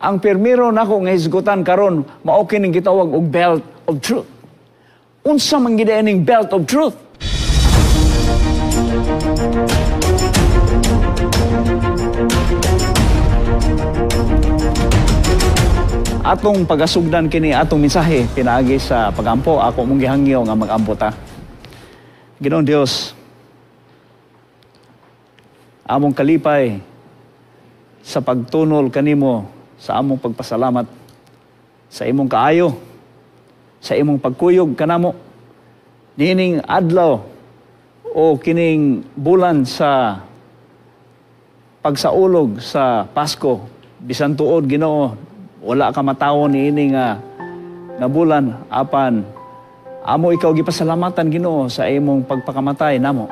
Ang pirmiro nako nga hisgutan karon mao kining gitawag og belt of truth. Unsa man gid ning belt of truth? Atong pagasugdan kini atong mensahe pinaagi sa pagampo. Ako mong gihangyo nga magampo ta. Ginoong Dios, among kalipay sa pagtunol kanimo sa among pagpasalamat sa imong kaayo, sa imong pagkuyog kanamo niining adlaw o kining bulan sa pagsaulog sa Pasko. Bisan tuod, Ginoo, wala ka matawo niini nga bulan, apan amo ikaw gipasalamatan, Ginoo, sa imong pagpakamatay namo.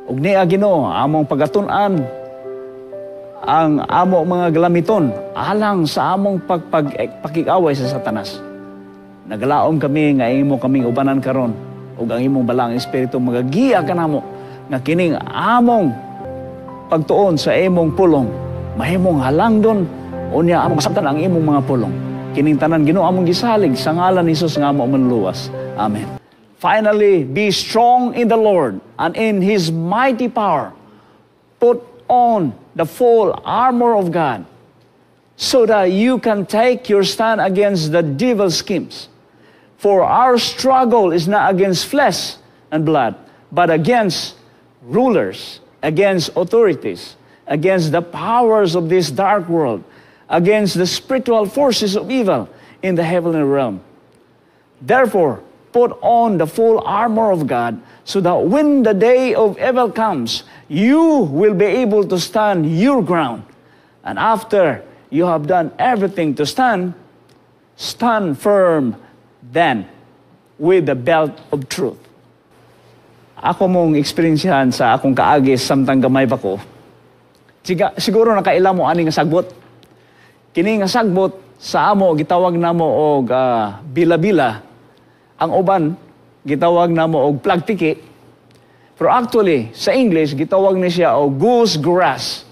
Ug niya, Ginoo, among pagatun-an ang amo mga galamiton alang sa among pagpakig-away sa Satanas. Nagalaom kami nga imo kaming ubanan karon ug ang imong Balaang Espiritu magagiya kanamo nga kining among pagtuon sa imong pulong mahimong halangdon, unya among masabtan ang imong mga pulong. Kining tanan, Ginoo, among gisalig sa ngalan ni Jesus nga amo manluwas. Amen. Finally, be strong in the Lord and in His mighty power. Put on the full armor of God so that you can take your stand against the devil's schemes. For our struggle is not against flesh and blood, but against rulers, against authorities, against the powers of this dark world, against the spiritual forces of evil in the heavenly realm. Therefore, put on the full armor of God so that when the day of evil comes, you will be able to stand your ground. And after you have done everything to stand, stand firm then with the belt of truth. Ako mong eksperensyahan sa akong kaagi samtang gamay pa ko. Siguro nakaila mo ani nga sagbot. Kini nga sagbot sa amo gitawag namo og bila-bila. Ang uban gitawag namo og plagtiki. Pero actually sa English gitawag ni siya og goose grass.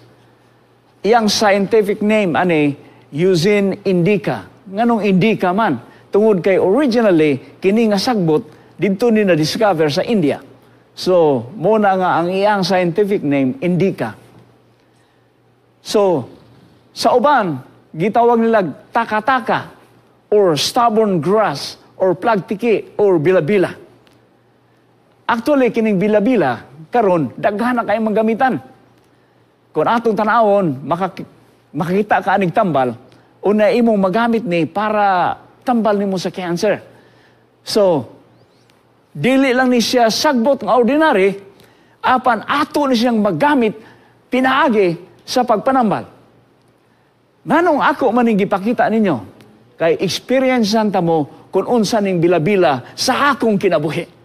Iyang scientific name ani Eugenia indica. Nganong indica man? Tungod kay originally kini nga sagbot didto ni na-discover sa India. So muna nga ang iyang scientific name indica. So sa uban gitawag nila taka-taka or stubborn grass or plagtiki or bila-bila. Actually, kining bila-bila karon daghan na kayong manggamitan. Kung atong tanawon, makakita ka aning tambal, una imong magamit ni para tambal nimo sa cancer. So, dili lang ni siya sagbot nga ordinary, apan ato ni siyang magamit pinaagi sa pagpanambal. Nganong ako maning gipakita ninyo, kay experience ta mo kung unsa ning bila-bila sa akong kinabuhi.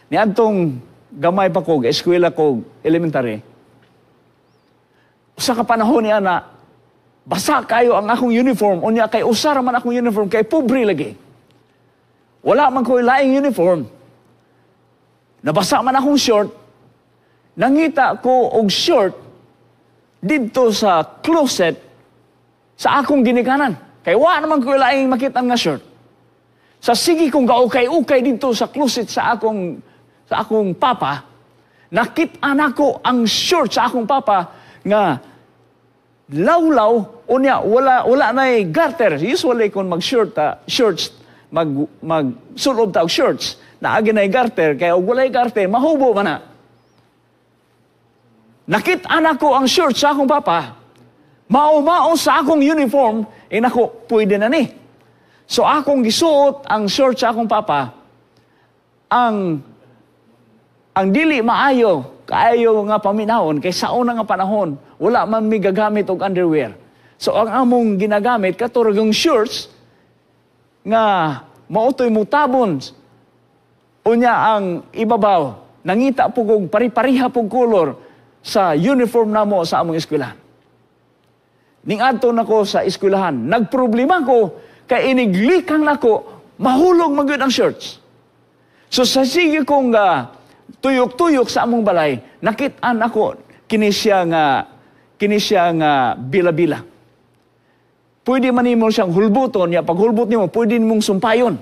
Niadtong gamay pa ko, eskwela ko, elementary, usa ka panahon niya na basa kayo ang akong uniform, unya kay usa ra man akong uniform, kay pobre lagi. Wala man ko'y laing uniform. Nabasa man akong short, nangita ko og short didto sa closet sa akong ginikanan. Kay wa naman ko'y laing makita nga short. Sa sige kong gaukay-ukay didto sa closet sa akong papa, nakita nako ang short sa akong papa nga lawlaw, unya wala nay garter. Usually kung mag-shirt shorts mag magsulob ta og shorts, naagi nay garter, kay og walay garter mahubo man na. Nakita nako ang short sa akong papa, mao-mao sa akong uniform, inako pwede na ni. So akong gisuot ang short sa akong papa. Ang dili maayo kaayo nga paminawon kay sa una nga panahon wala man mi gagamit og underwear. So ang among ginagamit kato ra yung shorts nga mautoy mutabon. Unya ang ibabaw nangita po kog pari-pariha pog kolor sa uniform namo sa among eskwelahan. Ning adto nako sa eskwelahan, nagproblema ko kay iniglikang nako mahulog man gyud ang shorts. So sa sige kong tuyok-tuyok sa among balay, nakit-an ako kini siya nga bila-bila. Pwede man nimo siyang hulbuton, ya pag hulbot nimo, pwede nimong sumpayon.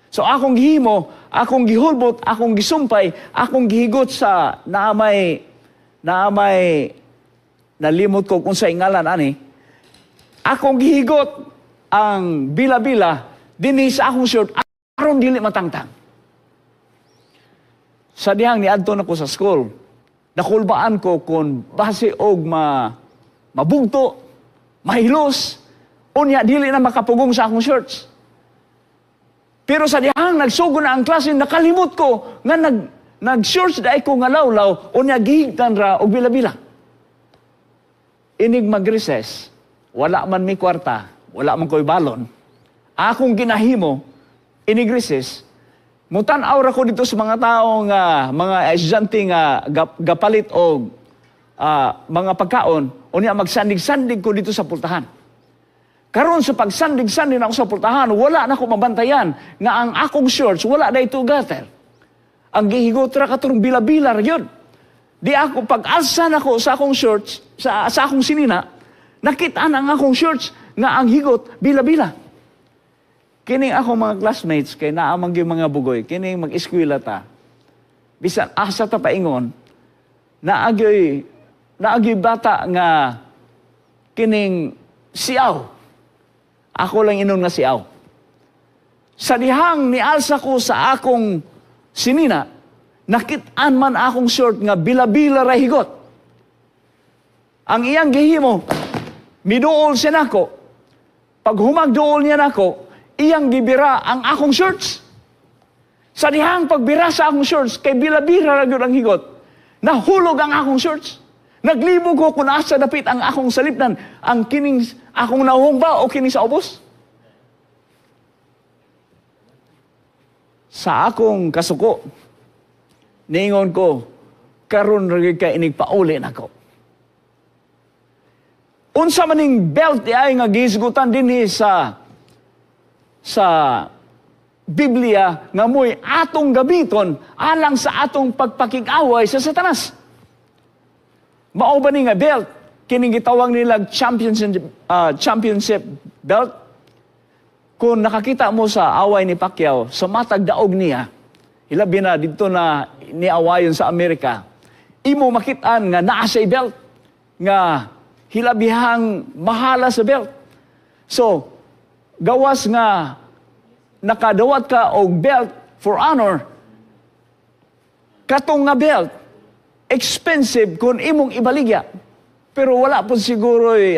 So akong gihimo, akong gihulbot, akong gisumpay, akong gihigot sa naamay, nalimot ko kung sa ngalan ani. Akong gihigot ang bila-bila dinhi sa akong shirt aron dili matangtang. Sa dihang niadto na ko sa school, nakulbaan ko kung base og mabugto, mahilos, unya dili na makapugong sa akong shirts. Pero sa dihang nagsugod na ang klase, nakalimot ko nga nag-shorts diay ko nga lawlaw, unya gihigtan ra og bila-bila. Inig mag-recess, wala man mi kwarta, wala man ko'y balon. Akong ginahimo, inig recess, mutan-aw ra ko dito sa mga tao nga mga estudyante nga gapalit og mga pagkaon, unya magsandig-sandig ko dito sa pultahan. Karon sa pagsandig-sandig na ako sa pultahan, wala na ko mabantayan nga ang akong shorts wala na ito garter. Ang gihigot ra katong bila-bila ra gyud. Di ako pag-alsa nako sa akong shorts, sa akong sinina, nakita na ang akong shorts nga ang higot bila-bila. Kining ako mga classmates kay naa man gyud mga bugoy, kining mag-eskwela ta. Bisan asa ta paingon, naagyoy bata nga kining siaw. Ako lang inon nga siaw. Sa dihang nialsa ko sa akong sinina, nakit-an man akong short nga bila-bila ra higot. Ang iyang gihimo, miduol siya nako. Pag humagduol niya nako, iyang gibira ang akong shorts. Sa dihang pagbira sa akong shorts, kay bila-bila ra gyud ang higot, nahulog ang akong shorts. Naglibog ko kung asa dapit ang akong salipnan, ang kining akong nahong ba o kining sa ubos. Sa akong kasuko, niingon ko, karon ra gyud ka inig pauli nako. Unsa maning belt ay nga gihisgutan dinhi sa Biblia nga mo'y atong gamiton alang sa atong pagpakig-away sa Satanas? Mao ba ni nga belt? Kining gitawag nila championship belt. Kung nakakita mo sa away ni Pacquiao, sa matag daog niya, hilabi na dito na niawayon sa Amerika, imo makitaan nga naa siya'y belt, nga hilabihang mahala sa belt. So, gawas nga nakadawat ka og belt for honor, katong nga belt, expensive kung imong ibaligya. Pero wala po siguro'y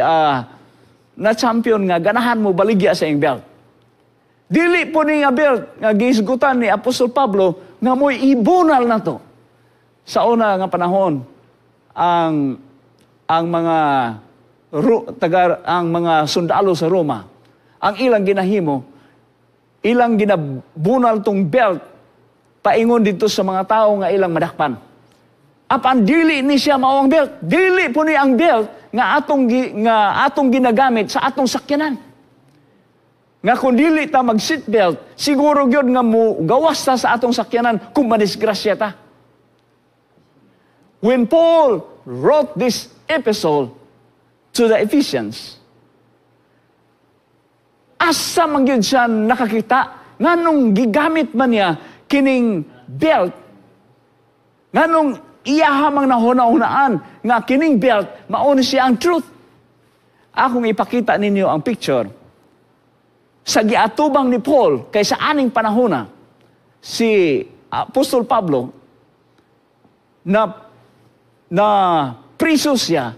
na champion nga ganahan mo baligya sa iyong belt. Dili po ni nga belt nga gihisgutan ni Apostol Pablo nga mo'y ibunal na to. Sa una nga panahon, ang mga taga, ang mga sundalo sa Roma, ang ilang ginahimo, ilang ginabunal tong belt paingon dito sa mga tao nga ilang madakpan. Apan dili ni siya mao ang belt. Dili po ni ang belt nga atong ginagamit sa atong sakyanan. Nga kung dili ta mag seatbelt, siguro gyud nga mo gawas ta sa atong sakyanan kung madisgrasya ta. When Paul wrote this epistle to the Ephesians, asa man gyud siya nakakita nganong gigamit man niya kining belt, nganong iyaha mang nahuna-hunaan nga kining belt mao ni siya ang truth. Akong ipakita ninyo ang picture sa giatubang ni Paul kay sa aning panahona si Apostol Pablo na priso siya.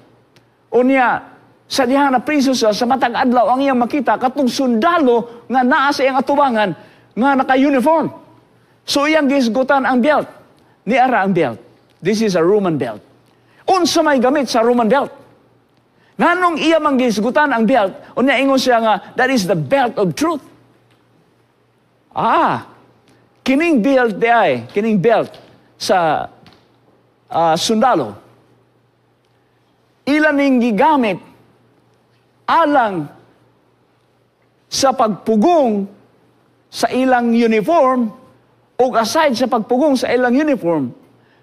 Unya sa diha na priso siya, sa matag adlaw ang iyang makita katong sundalo nga naa sa iyang atubangan nga naka-uniform. So iyang gihisgutan ang belt. Niara ang belt. This is a Roman belt. Unsa may gamit sa Roman belt? Nganong iya mang gihisgutan ang belt, unya ingon siya nga that is the belt of truth. Kining belt diay, kining belt sa sundalo, ilan ning gigamit alang sa pagpugong sa ilang uniform, o aside sa pagpugong sa ilang uniform,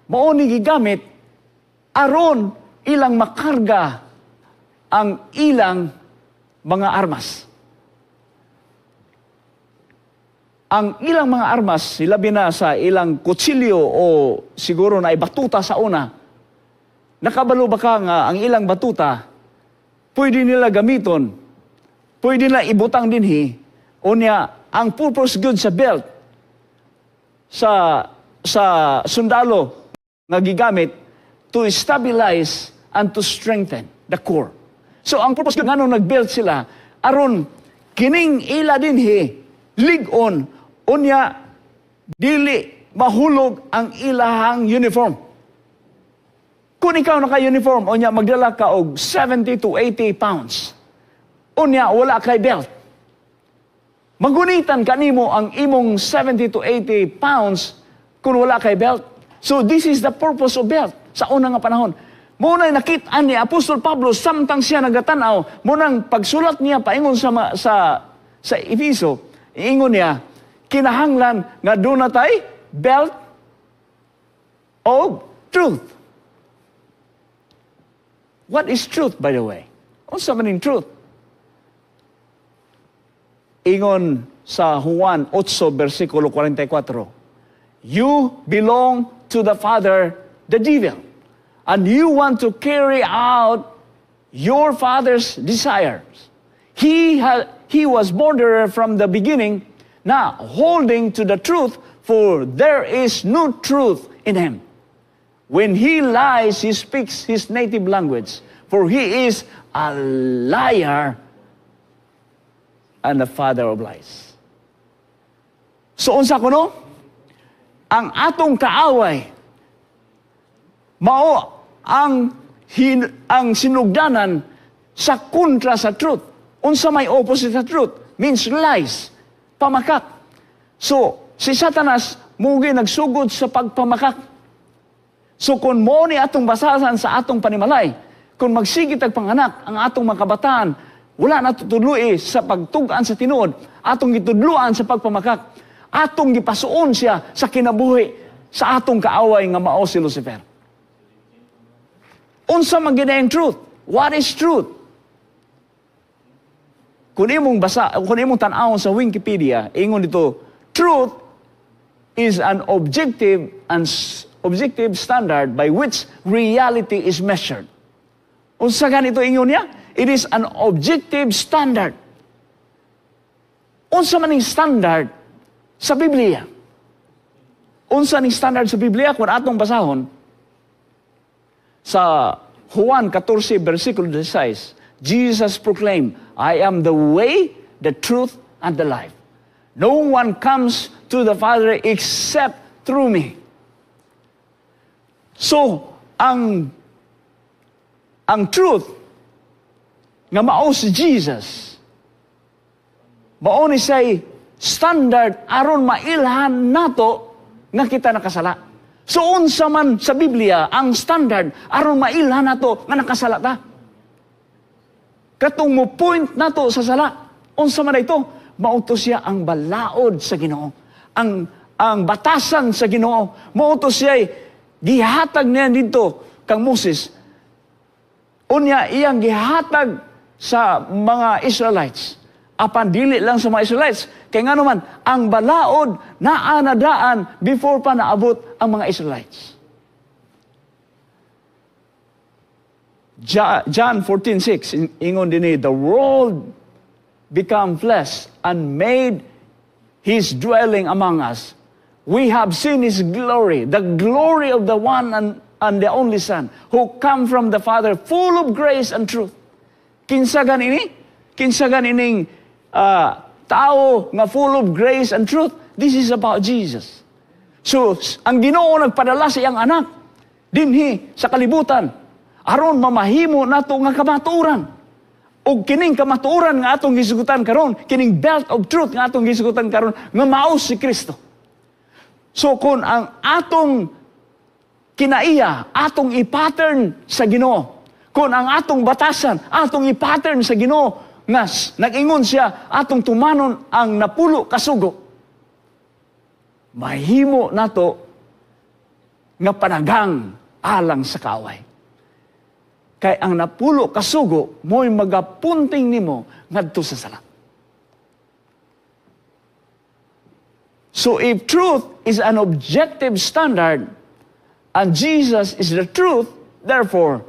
mao ni gigamit aron ilang makarga ang ilang mga armas. Ang ilang mga armas, hilabi na sa ilang kutsilyo o siguro na batuta sa una, nakabalo ba ka nga ang ilang batuta, pwede nila gamiton, pwede nila ibutang dinhi, unya, ang purpose good sa belt, sa sundalo nga gigamit to stabilize and to strengthen the core. So ang purpose good ngano nag-belt sila aron kining ila dinhi lig-on, unya dili mahulog ang ilahang uniform. Kung ikaw naka-uniform, unya magdala ka og 70 to 80 pounds. Unya wala kay belt. Magunitan kanimo ang imong 70 to 80 pounds kung wala kay belt. So this is the purpose of belt sa unang nga panahon. Mao na nakit-an ni Apostol Pablo samtang siya nagatanaw, mao nang pagsulat niya paingon sa Efeso, ingon niya, kinahanglan nga duna tay belt of truth. What is truth, by the way? Unsa man ning truth? Ingon sa Juan 8, versikulo 44, "You belong to the father, the devil, and you want to carry out your father's desires. He was murderer from the beginning, not holding to the truth, for there is no truth in him. When he lies, he speaks his native language, for he is a liar and the father of lies." So unsa kuno? Ang atong kaaway mao ang sinugdanan sa kontra sa truth. Unsa may opposite sa truth? Means lies, pamakak. So, si Satanas mugi nagsugod sa pagpamakak. So kung mao ni atong basasan sa atong panimalay, kung magsige tag panganak ang atong mga kabataan, wala na tutudloi sa pagtug-an sa tinuod, atong gitudluan sa pagpamakak, atong gipasuon siya sa kinabuhi sa atong kaaway nga mao si Lucifer. Unsa man gyud ang truth? What is truth? Kung imong basa, kung imong tan-awon sa Wikipedia, ingon dito, truth is an objective standard by which reality is measured. Unsa ganito ingon niya? It is an objective standard. Unsa man ning standard sa Biblia? Unsa ning standard sa Biblia kung atong basahon sa Juan 14 versikulo 16, Jesus proclaimed, "I am the way, the truth, and the life. No one comes to the Father except through me." So, ang truth nga mao si Jesus, mao ni say standard aron mailhan nato nga kita nakasala. So unsa man sa Biblia ang standard aron mailhan nato nga nakasala ta? Katong mo point nato sa sala. Unsa man ito? Mao to siya ang balaod sa Ginoo. Ang batasan sa Ginoo. Mao to siya gihatag niya dito kang Moses. Unya iyang gihatag sa mga Israelites. Apan dili lang sa mga Israelites. Kay nga naman, ang balaod naa na daan before pa naabot ang mga Israelites. John 14:6, ingon dinhi, "The world become flesh and made his dwelling among us. We have seen his glory, the glory of the one and the only Son, who come from the Father, full of grace and truth." Kinsa ganini? Kinsa ganining tao nga full of grace and truth? This is about Jesus. So, ang Ginoo nagpadala sa iyang anak dinhi sa kalibutan aron mamahimo nato nga kamatuoran. Og kining kamatuoran nga atong gisugutan karon, kining belt of truth nga atong gisugutan karon nga mao si Kristo. So kung ang atong kinaiya, atong i-pattern sa Ginoo, kung ang atong batasan, atong i-pattern sa Ginoo nga nag-ingon siya atong tumanon ang 10 ka sugo, mahimo nato nga panagang alang sa kaaway. Kay ang napulo kasugo mo'y magapunting nimo ngadto sa sala. So if truth is an objective standard and Jesus is the truth, therefore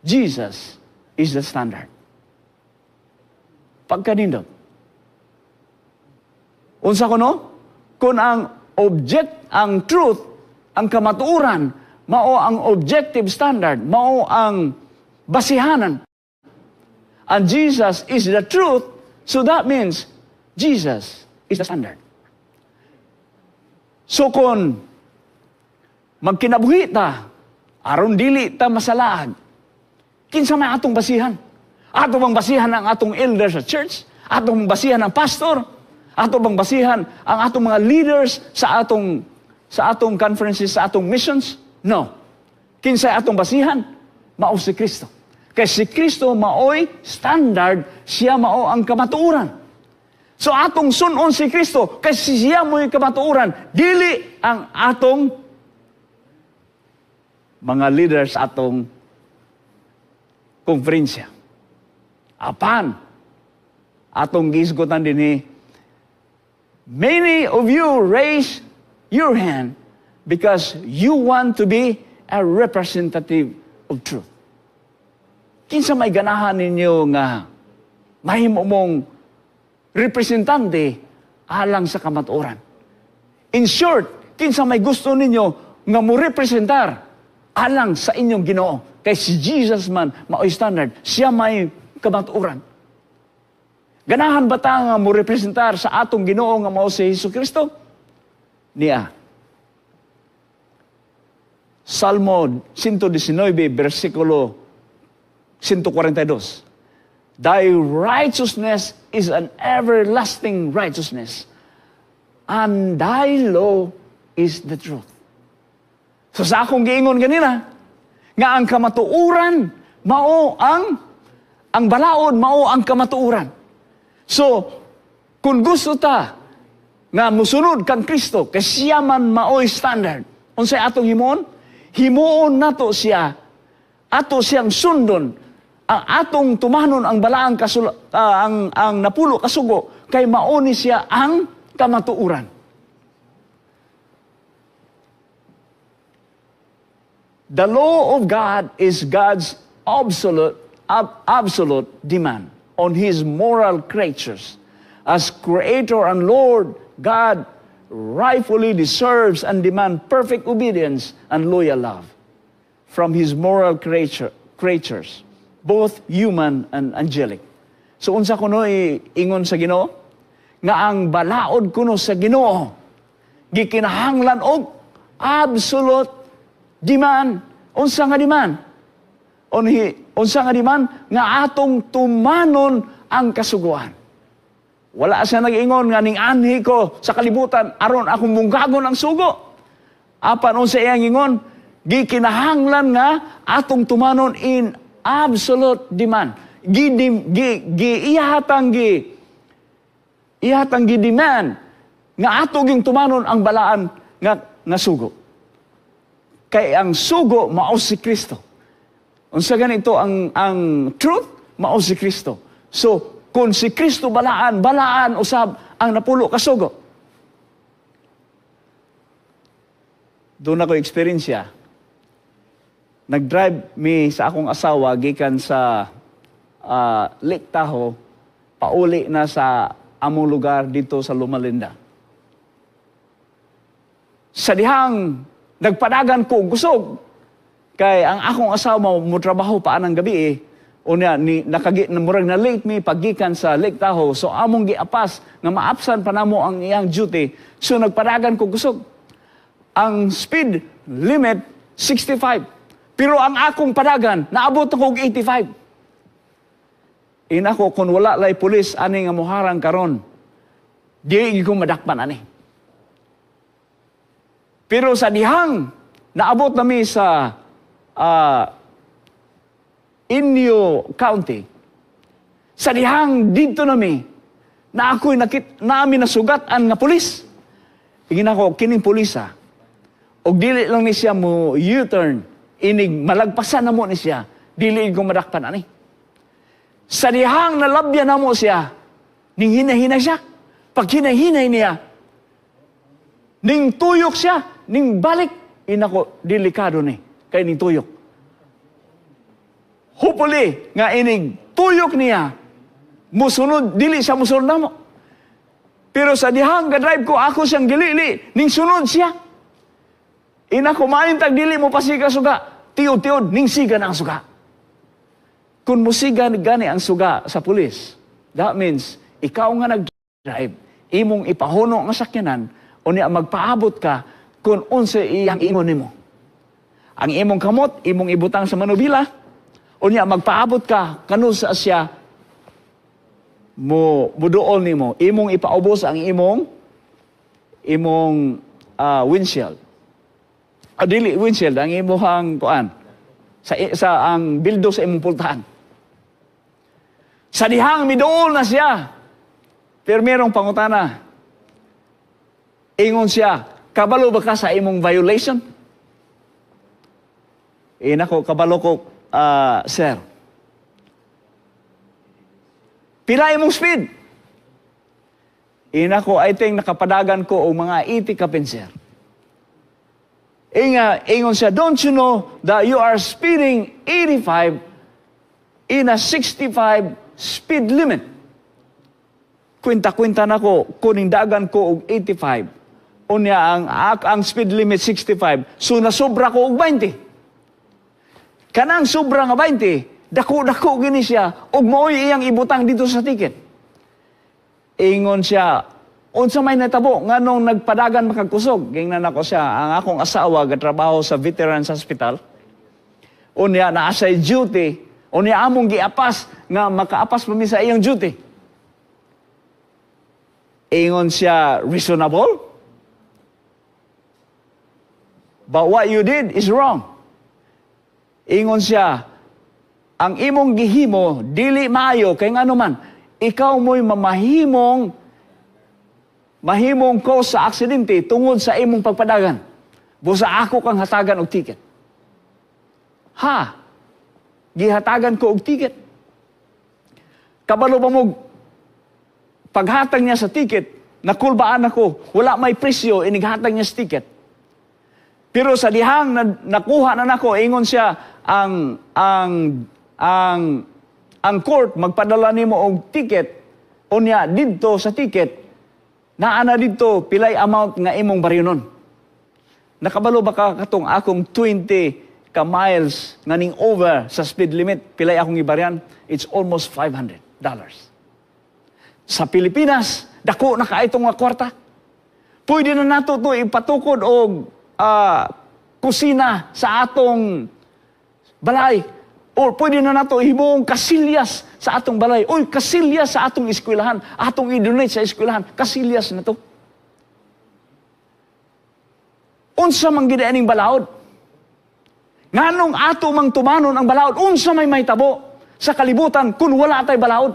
Jesus is the standard. Pagkanindot. Unsa kuno? Kung ang object, ang truth, ang kamatuoran, mao ang objective standard, mao ang basihanan. And Jesus is the truth, so that means Jesus is the standard. So kung magkinabuhi ta, aron dili ta masalaag, kinsa may atong basihan? Ato bang basihan ang atong elder sa church? Ato bang basihan ang pastor? Ato bang basihan ang atong mga leaders sa atong conferences, sa atong missions? No. Kinsay atong basihan? Mao si Kristo. Kay si Kristo maoy standard, siya mao ang kamatuoran. So atong sunon si Kristo, kay siya mo'y kamatuoran, dili ang atong mga leaders, atong konferensya. Apan, atong gihisgutan dinhi, many of you raise your hand because you want to be a representative of truth. Kinsa may ganahan ninyo nga mahimo mong representante alang sa kamatuoran? In short, kinsa may gusto ninyo nga mo representar alang sa inyong Ginoo? Kay si Jesus man maoy standard, siya may kamatuoran. Ganahan ba ta nga mo representar sa atong Ginoo nga mao si Hesus Kristo? Niya. Salmo 119, versikulo 142. "Thy righteousness is an everlasting righteousness, and thy law is the truth." So sa akong giingon ganina, nga ang kamatuoran, mao ang balaod, mao ang kamatuoran. So, kung gusto ta nga musunod kang Kristo, kay siya man maoy standard, unsay atong himuon? Himuon nato siya, ato siyang sundon, ang atong tumanon ang balaang ang napulo kasugo, kay mao ni siya ang kamatuoran. The law of God is God's absolute demand on His moral creatures. As Creator and Lord, God rightfully deserves and demands perfect obedience and loyal love from His moral creatures, both human and angelic. So unsa kuno ingon sa Ginoo? Nga ang balaod kuno sa Ginoo gikinahanglan og absolute demand. Unsa nga demand? Unsa nga demand? Nga atong tumanon ang kasuguan. Wala siya nag-ingon nga ning anhi ko sa kalibutan aron akong mungkagon ang sugo. Apan unsa iyang ingon? Gikinahanglan nga atong tumanon in absolute demand. Gi iyahatang gi demand nga ato ging tumanon ang balaan nga sugo. Kay ang sugo mao si Kristo. Unsa ganito ang truth mao si Kristo. So kung si Kristo balaan, balaan usab ang napulo ka sugo. Doon ako experience. Nag-drive mi sa akong asawa gikan sa Lake Tahoe, pauli na sa among lugar dito sa Loma Linda. Sa dihang nagpadagan ko kusog kay ang akong asawa mo trabaho pa anang gabi eh. Unya ni nakagi murag na late mi paggikan sa Lake Tahoe, so among giapas nga maapsan pa namo ang iyang duty. So nagpadagan ko kusog. Ang speed limit 65. Pero ang akong padagan naabot ako og 85. Inako, kung wala lay pulis ani nga moharang karon, di ko madakpan ani. Pero sa dihang naabot nami sa Inyo County, sa dihang didto nami, na ako'y nakit nami nasugat-an nga pulis. Ingin ako, kining pulisa, og dili lang ni siya mo U-turn, inig malagpasan na mo ni siya, Dili ko madakpan ani. Sa dihang nalabyan namo siya, ning hinay-hinay siya. Pag hinay-hinay niya, ning tuyok siya, ning balik, inako, delikado ni, kay ning tuyok. Hopefully, nga inig tuyok niya, musunod, dili siya musunod namo. Pero sa dihang ga-drive ko, ako siyang gilili, ning sunod siya. Inako, maayong tag dili mo pasiga suga, tiod-tiod, ning siga na ang suga. Kung musiga gani ang suga sa pulis, that means, ikaw nga nag-drive, imong ipahuno nga sakyanan, unya magpaabot ka kung unsa iyang ingon nimo. Ang imong kamot, imong ibutang sa manubila, unya magpaabot ka kanusa siya mo muduol nimo, imong ipaubos ang imong windshield. Ah, dili windshield, ang imong kuan sa ang bildo sa imong pultahan. Sa dihang miduol na siya. Pero merong pangutana. Ingon siya, "Kabalo ba ka sa imong violation?" "Eh, nako, kabalo ko, sir." "Pila imong speed?" "Inako, I think nakapadagan ko og mga 80 kapin, sir." Inga, ingon siya, "Don't you know that you are speeding 85 in a 65 speed limit?" Kwenta-kwenta nako, kuning dagan ko og 85. Unya ang speed limit 65. So nasobra ko og 20. Kanang sobra nga 20, dako-dako gini siya ug mao'y iyang ibutang dito sa ticket. Ingon siya, "Unsa may natabo nganong nagpadagan makagkusog?" Gingnan ako siya, ang akong asawa gatrabaho sa Veterans Hospital. Unya naa sa duty, unya among giapas nga makaapas pa mi sa iyang duty. Ingon siya, "Reasonable? But what you did is wrong." Ingon siya, "Ang imong gihimo dili maayo kay ngano man ikaw mo'y mamahimong mahimong cause sa aksidente tungod sa imong pagpadagan. Busa ako kang hatagan og ticket." Ha? Gihatagan ko og ticket. Kabalo ba mo, paghatag niya sa ticket, nakulbaan ako, wala may presyo, inighatag niya sa ticket. Pero sa dihang na, nakuha na nako, ingon siya, ang court magpadala nimo og ticket, unya didto sa ticket, naa na didto pilay amount nga imong baryonon. Nakabalo ba ka katong akong 20 ka miles nga ning over sa speed limit, pilay akong ibaryan? It's almost $500. Sa Pilipinas, dako na kaayo nga kwarta. Pwede na nato to ipatukod og kusina sa atong balay. Or pwede na nato himong kasilyas sa atong balay. Uy, kasilyas sa atong eskwelahan. Atong i-donate sa eskwelahan. Kasilyas na to. Unsa man gid aning balaod? Nganong ato mang tumanon ang balaod? Unsa may mahitabo sa kalibutan kung wala tay balaod?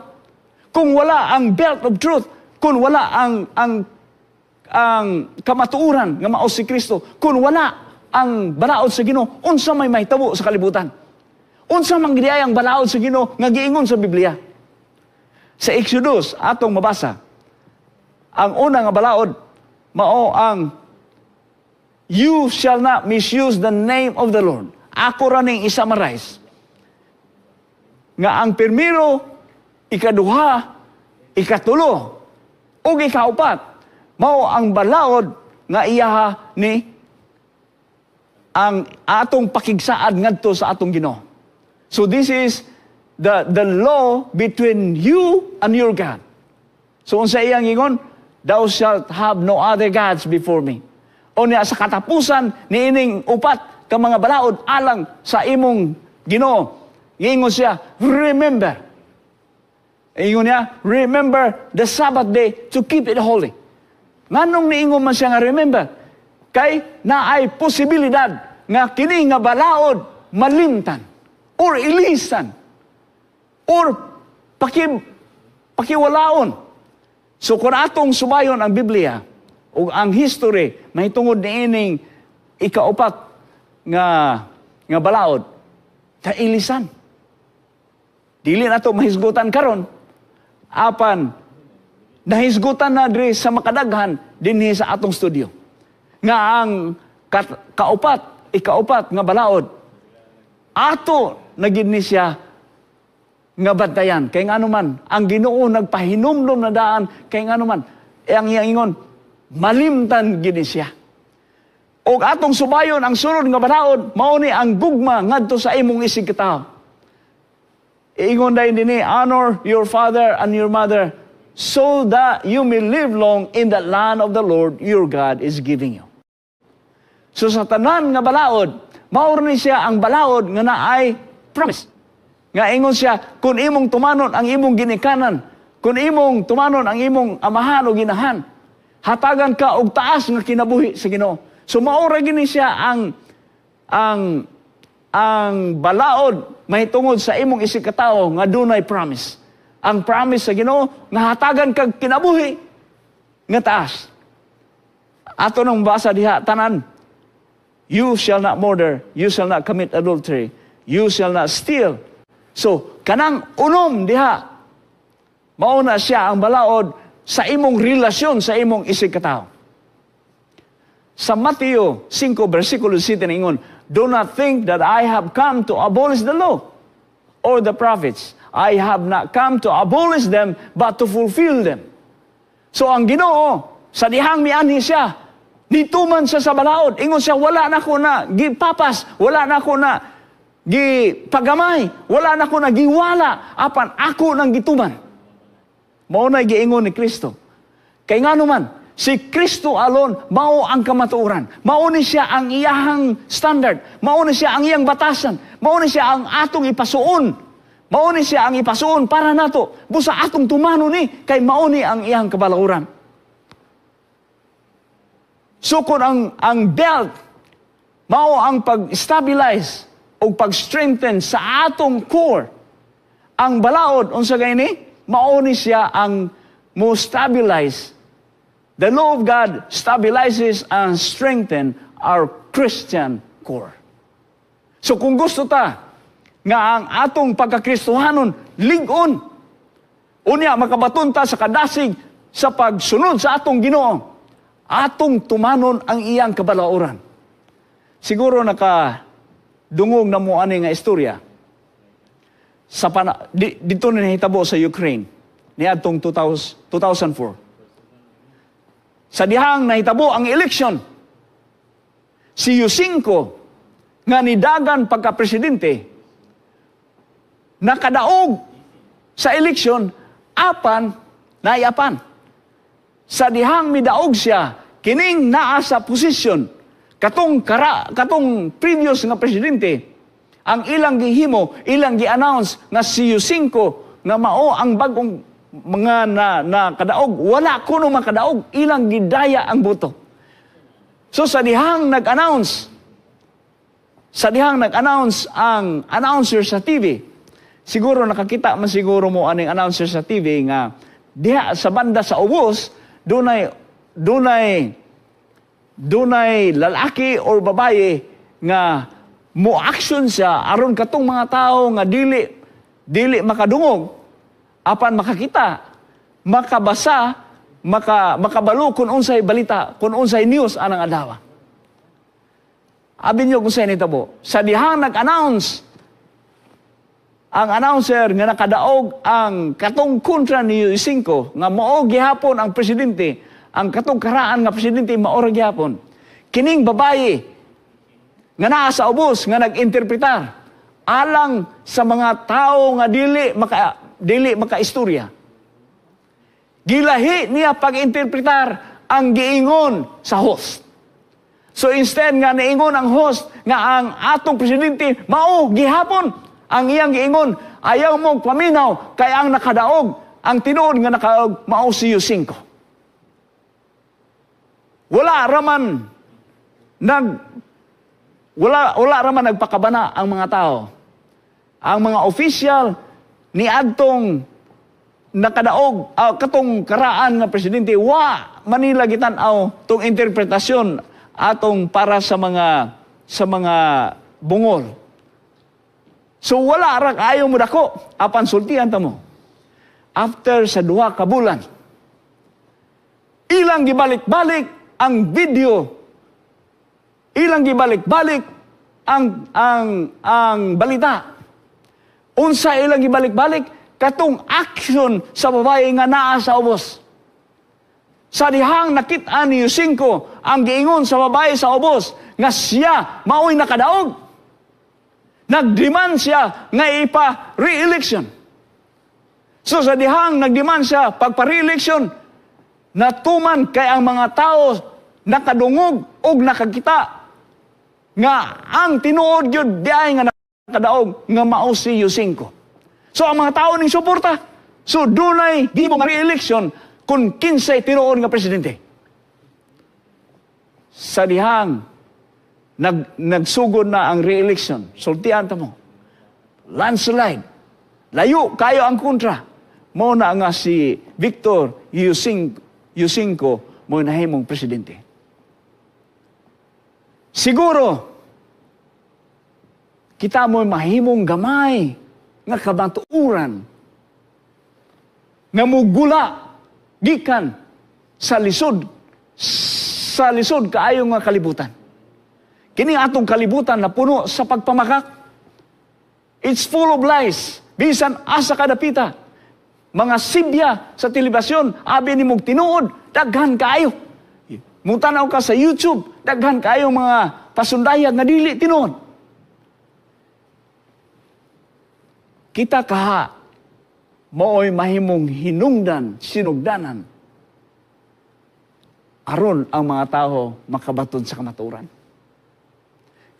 Kung wala ang belt of truth, kung wala ang kamatuoran nga mao si Kristo, kung wala ang balaod sa Ginoo, unsa may mahitabo sa kalibutan? Unsa man gid ang balaod sa Ginoo nga giingon sa Biblia? Sa Exodus atong mabasa, ang una nga balaod mao ang "You shall not misuse the name of the Lord." Ako ra ning i-summarize. Nga ang primero, ikaduha, ikatulo, ug ikaupat, mao ang balaod nga iyaha ni ang atong pakigsaad ngadto sa atong Ginoo. So this is the law between you and your God. So unsa iyang ingon? "Thou shalt have no other gods before me." Unya sa katapusan niining upat ka mga balaod alang sa imong Ginoo, giingon siya, "Remember." Ingon niya, "Remember the Sabbath day to keep it holy." Nganong niingon man siya nga remember? Kay naay posibilidad nga kini nga balaod malimtan or ilisan or pakiwalaon. So kung atong subayon ang Biblia o ang history mahitungod niining ikaupat nga balaod, kailisan. Dili nato mahisgutan karon, apan nahisgutan na diri sa makadaghan dinhi sa atong studio nga ang kaupat, ikaupat nga balaod, ato na gid ni siya nga bantayan. Kay ngano man, ang Ginoo nagpahinumdom na daan. Kay ngano man, eh, ang iyang ingon, malimtan gid ni siya. Og atong subayon ang sunod nga balaod, mao ni ang gugma ngadto sa imong isig katawo. Ingon dayon dinhi, "Honor your father and your mother so that you may live long in the land of the Lord your God is giving you." So sa tanan nga balaod, mao ni siya ang balaod nga naay promise. Nga ingon siya, kung imong tumanon ang imong ginikanan, kung imong tumanon ang imong amahan o ginahan, hatagan ka og taas nga kinabuhi sa Ginoo. So mao ra gini siya ang balaod mahitungod sa imong isig katawo nga dunay promise. Ang promise sa Ginoo nga hatagan kag kinabuhi nga taas. Ato nang basa diha tanan. You shall not murder, you shall not commit adultery, you shall not steal. So kanang unom diha, mao na siya ang balaod sa imong relasyon sa imong isig katawo. Sa Mateo 5 versikulo 7 ingon, "Do not think that I have come to abolish the law or the prophets. I have not come to abolish them, but to fulfill them." So ang Ginoo, sa dihang mianhi siya, nituman siya sa balaod. Ingon siya, "Wala na ko na gipapas, wala na ko na gipagamay, wala na ko na giwala, apan ako nang gituman." Mao na giingon ni Kristo. Kay ngano man, si Kristo alone mao ang kamatuoran. Mao ni siya ang iyahang standard. Mao ni siya ang iyang batasan. Mao ni siya ang atong ipasuon. Mao ni siya ang ipasuon para nato. Busa atong tumano ni kay mao ni ang iyang kabalauran. So kung ang belt mao ang pag-stabilize o pag-strengthen sa atong core, ang balaod unsa gani? Mao ni siya ang mo stabilize. The law of God stabilizes and strengthen our Christian core. So kung gusto ta nga ang atong pagkakristohanon lig-on, unya makabaton ta sa kadasig sa pagsunod sa atong Ginoo, atong tumanon ang iyang kabalauran. Siguro naka dungog na mo ani nga istorya. Dito na nahitabo sa Ukraine niadtong 2000, 2004. Sa dihang nahitabo ang election, si Yushchenko nga nidagan pagka-presidente, nakadaog sa election, apan naiapan. Sa dihang midaog siya, kining naa sa posisyon, katong previous nga presidente, ang ilang gihimo, ilang gi-announce nga si Yushchenko nga mao ang bagong mga na kadaog, wala kuno makadaog, ilang gidaya ang boto. So sa dihang nag-announce ang announcer sa TV, siguro nakakita man siguro mo aning announcer sa TV nga diha sa banda sa ubos dunay lalaki or babaye nga mo action siya aron katong mga tao nga dili makadungog apan makakita, makabasa, makabalo kung unsay balita, kung unsay news anang adlaw. Abi niyo kung unsay nitabo. Sa dihang nag-announce ang announcer nga nakadaog ang katong kontra ni Yushchenko nga mao gihapon ang presidente, ang katong karaan nga presidente mao ra gihapon. Kining babaye nga naa sa ubos nga nag-interpretar alang sa mga tao nga dili makaistorya. Gilahi niya pag-interpretar ang giingon sa host. So instead nga niingon ang host nga ang atong presidente mao gihapon, ang iyang giingon, "Ayaw mong paminaw kay ang nakadaog, ang tinuod nga nakadaog mao si Yushchenko." Wala raman nagpakabana ang mga tao. Ang mga official ni adtong nakadaog, katong karaan nga presidente, wa manila gitan-aw tong interpretasyon atong para sa mga bungol. So wala ra kaayo mo dako, apan sultian ta mo. After sa 2 ka bulan, ilang gibalik-balik ang video, ilang gibalik-balik ang balita. Unsa ilang gibalik-balik? Katong action sa babae nga naa sa ubos. Sa dihang nakita ni Yusingco ang giingon sa babae sa ubos nga siya mao'y nakadaog, nagdemand siya nga ipa re-election. So sa dihang nagdemand siya pagpa-re-election, natuman kay ang mga tao nakadungog og nakakita nga ang tinuod gyud diay nga nakadaog nga mao si Yusingco. So ang mga tao ning suporta. So dunay gihimo nga re-election kung kinsay tinuod nga presidente. Sa dihang nagsugod na ang re-election, sultian ta mo, landslide. Layo kayo ang kontra. Mao na nga si Victor Yusingco mo nahimong presidente. Siguro, kita mo mahimong gamay nga kamatuoran nga mugula gikan sa lisod kaayo nga kalibutan. Kini atong kalibutan na puno sa pagpamakak. It's full of lies. Bisan asa ka dapita. Mga sibya sa telebisyon, abi ni mong tinuod, daghan kaayo. Mutanaw ka sa YouTube, daghan kaayo mga pasundayag nga dili tinuod. Kita kaha mao'y mahimong hinungdan, sinugdanan, aron ang mga tao makabaton sa kamatuoran.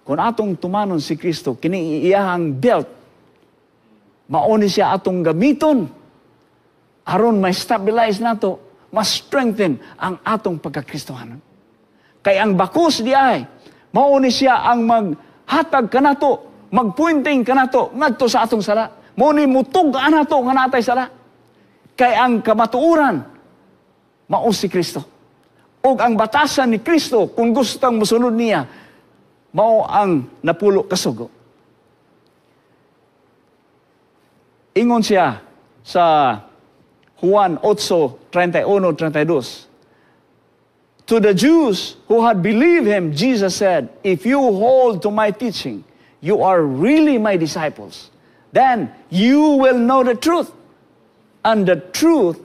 Kung atong tumanon si Kristo, kini iyahang belt, mauni siya atong gamiton, aron ma-stabilize nato, ma-strengthen ang atong pagkakristohanon. Kay ang bakos di ay, mauni siya ang maghatag kanato, magpointing kanato, ngadto sa atong sala. Mauni mutug-an nato nga natay sala. Kay ang kamatuoran, mao si Kristo. Og ang batasan ni Kristo, kung gusto tang mosunod niya, mao ang 10 ka sugo. Ingon siya sa Juan 8:31-32. To the Jews who had believed him, Jesus said, "If you hold to my teaching, you are really my disciples. Then you will know the truth, and the truth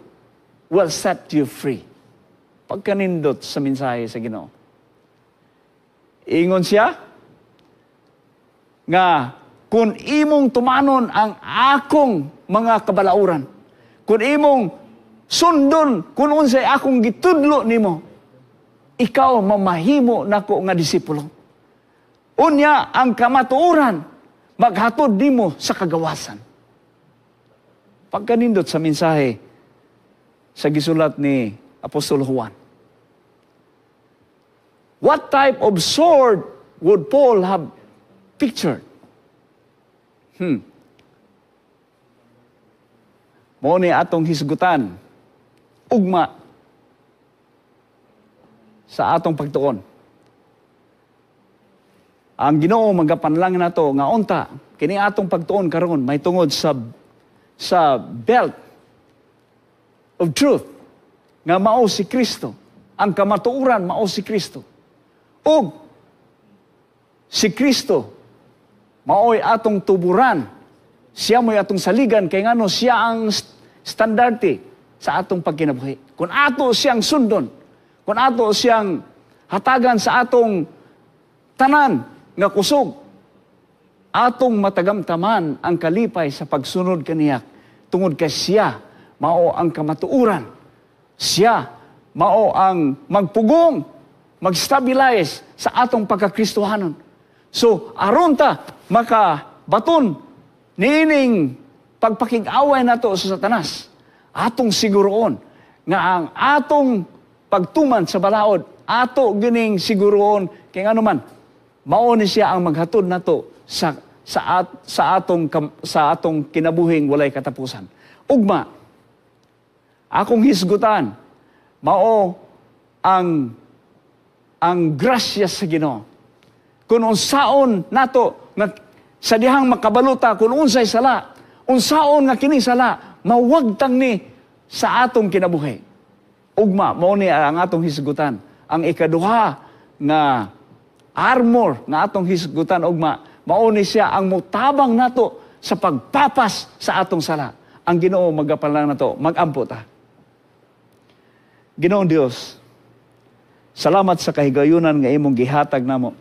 will set you free." Pagkanindot sa mensahe sa Ginoo. Ingon siya nga kung imong tumanon ang akong mga kabalauran, kung imong sundon kung unsay akong gitudlo nimo, ikaw mamahimo nako nga disipulo. Unya ang kamatuoran maghatod nimo sa kagawasan. Pagkanindot sa mensahe sa gisulat ni Apostol Juan. What type of sword would Paul have pictured? Mao ni atong hisgutan ugma sa atong pagtuon. Ang Ginoo magapanlang nato nga unta kini atong pagtuon karon may tungod sa belt of truth nga mao si Kristo. Ang kamatuoran mao si Kristo. Ug si Kristo mao'y atong tuburan. Siya mo'y atong saligan kay ngano siya ang standarte sa atong pagkinabuhi. Kung ato siyang sundon, kung ato siyang hatagan sa atong tanan nga kusog, atong matagamtaman ang kalipay sa pagsunod kaniya tungod kay siya mao ang kamatuoran. Siya mao ang magpugong, mag-stabilize sa atong pagkakristohanon. So, aron ta makabaton niining pagpakig-away nato sa Satanas, atong siguroon nga ang atong pagtuman sa balaod, ato gining siguroon kay ngano man mao ni siya ang maghatod nato sa atong kinabuhing walay katapusan. Ugma, akong hisgutan mao ang grasya sa Ginoo. Kung unsaon nato nga Sa dihang makabalo ta kung unsay sala, unsaon nga kini sala, mawagtang ni sa atong kinabuhi. Ugma, mao ni ang atong hisgutan. Ang ikaduha nga armor nga atong hisgutan ugma, mao ni siya ang mutabang nato sa pagpapas sa atong sala. Ang Ginoo magapalang nato, magampo ta. Ginoong Dios, salamat sa kahigayunan nga imong gihatag namo.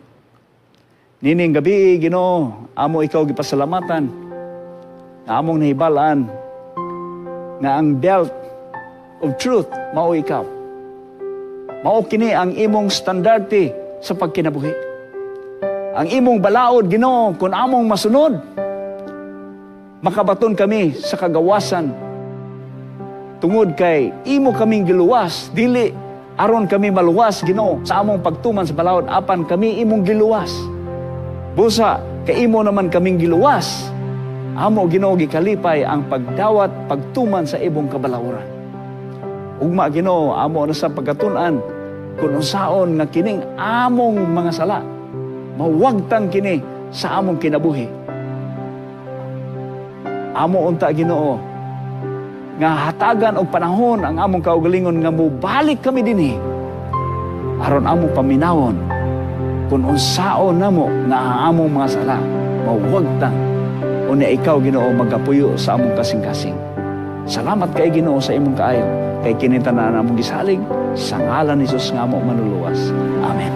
Nining gabi, Ginoo, amo ikaw gipasalamatan nga among nahibal-an nga ang belt of truth mao ikaw. Mao kini ang imong standarte sa pagkinabuhi. Ang imong balaod, Ginoo, kung among masunod, makabaton kami sa kagawasan tungod kay imo kaming giluwas, dili aron kami maluwas, Ginoo, sa among pagtuman sa balaod, apan kami imong giluwas. Busa kay imo naman kaming giluwas, amo, Ginoo, gikalipay ang pagdawat pagtuman sa imong kabalauran. Ugma, Ginoo, amo na sa pagkatun-an kung unsaon nga kining among mga sala mawagtang kini sa among kinabuhi. Amo unta, Ginoo, nga hatagan og panahon ang among kaugalingon nga mobalik kami dinhi aron among paminawon kung unsaon namo nga ang among mga sala mawagtang, unya ikaw, Ginoo, magapuyo sa among kasing-kasing. Salamat kay Ginoo sa imong kaayo, kay kini tanan among gisalig sa ngalan ni Jesus nga among Manluluwas. Amen.